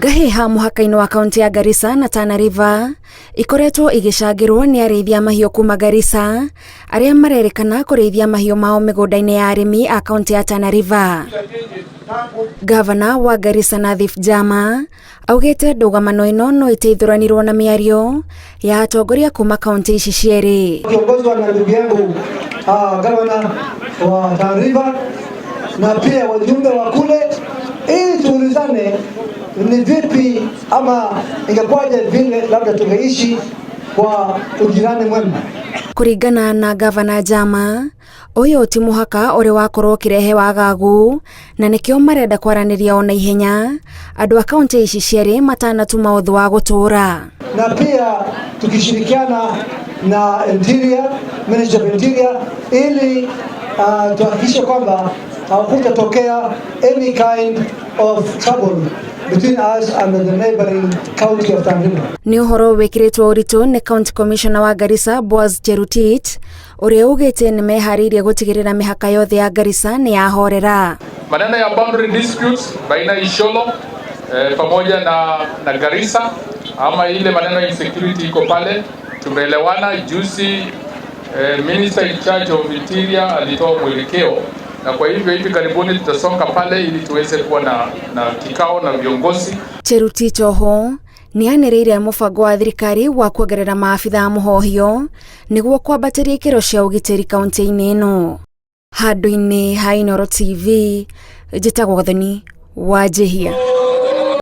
Ngahĩha mũhaka-inĩ wa kaunti ya Garissa na Tana River ikoretwo igĩcangĩrwo nĩ arĩithia mahiũ kuma Garissa arĩa marerĩkana kũrĩithia mahiũ mao mĩgũnda-inĩ ya arĩmi a kaunti ya Tana River. Gavana wa Garissa Nathif Jama augĩte ndũgamano ĩno no ĩteithũranirwo na mĩario ya atongoria kuma kaunti ici cierĩ. Kiongozwa na ndugu yangu gavana wa Tana River na pia wajumbe wa kule, ili tuulizane ni vipi ama ingekuwaje vile labda tungeishi kwa ujirani mwema. Kũringana na gavana Jama, ũyũ ti mũhaka ũrĩ wakorwo ũkĩrehe wagagu na nĩkĩo marenda kwaranĩria ona ihenya andũ a kaunti ici cierĩ matanatuma ũthũ wa gũtũũra. Na pia tukishirikiana na Interior, Ministry of Interior ili tuhakikishe kwamba hakutatokea any kind of trouble between us and the neighboring county of Tana River. Nĩ ũhoro wĩkĩrĩtwo ũritũ nĩ County Commissioner wa Garissa Boaz Cherutich ũrĩa ugĩte nĩ meharĩirie gũtigĩrĩra mĩhaka yothe ya Garissa nĩ yahorera. Maneno ya boundary disputes baina ya Isiolo pamoja na Garissa ama ile maneno ya insecurity iko pale, tumeelewana juzi. Minister in charge of Interior alitoa mwelekeo, na kwa hivyo hivi karibuni tutasonga pale ili tuweze kuwa na kikao na viongozi. Cherutich oho nĩ anĩrĩire mũbango wa thirikari wa kuongerera maabitha a mũhohio nĩguo kwambatĩria ikĩro cia ũgitĩri kaunti-inĩ ĩno. Handũ-inĩ ha Inooro TV, njĩtagwo Gathoni wa Njihia.